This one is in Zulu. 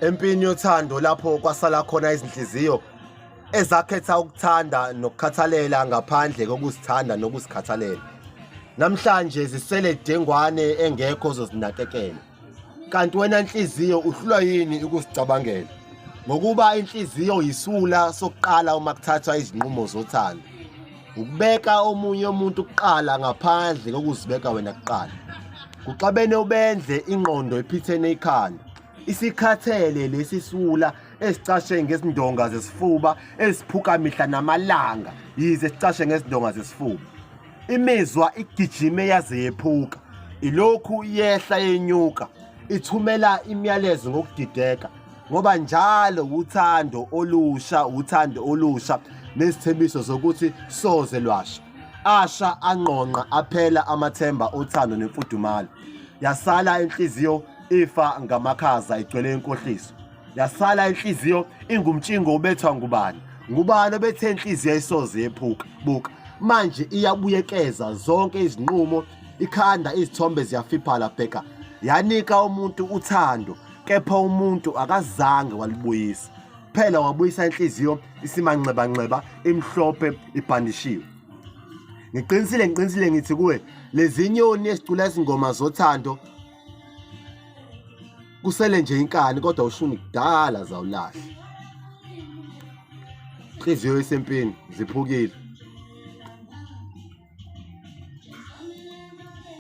Empini yothando lapho kwasala khona izinhliziyo ezakhetha ukuthanda nokukhathalela ngaphandle kokuzithanda nokuzikhathalela. Namhlanje zisele dengwane engekho ozozinakekela. Kanti wena nhliziyo uhlulwa yini ukusicabangela? Ngokuba inhliziyo yisula sokuqala uma kuthathwa izinqumo zothando. Ukubeka omunye umuntu kuqala ngaphandle kokuzibeka wena kuqala. Kuxabene ubendle ingqondo iphithene ikhanda. Isikhathele lesi siwula esicashe ngezindonga zesifuba esiphuka mihla namalanga yize sicashe ngezindonga zesifuba. Imizwa igijime yaze yephuka. Ilokhu yehla yenyuka ithumela imiyalezo ngokudideka ngoba njalo uthando olusha uthando olusha nezithembiso zokuthi soze lwasha asha anqonqa aphela amathemba othando nemfudumalo yasala inhliziyo ifa ngamakhaza igcwele inkohliso yasala inhliziyo ingumtshingo obethwa ngubani ngubani obethe inhliziyo ayisoze yephuka buka manje iyabuyekeza zonke izinqumo ikhanda izithombe ziyafiphala bheka yanika umuntu uthando kepha umuntu akazange walibuyisa phela wabuyisa inhliziyo isimanxebanxeba imhlophe ibhandishiwe ngiqinisile ngiqinisile ngithi kuwe lezi nyoni esicula izingoma zothando kusele nje inkani kodwa ushuni kudala zawulahla inhliziyo isempini ziphukile.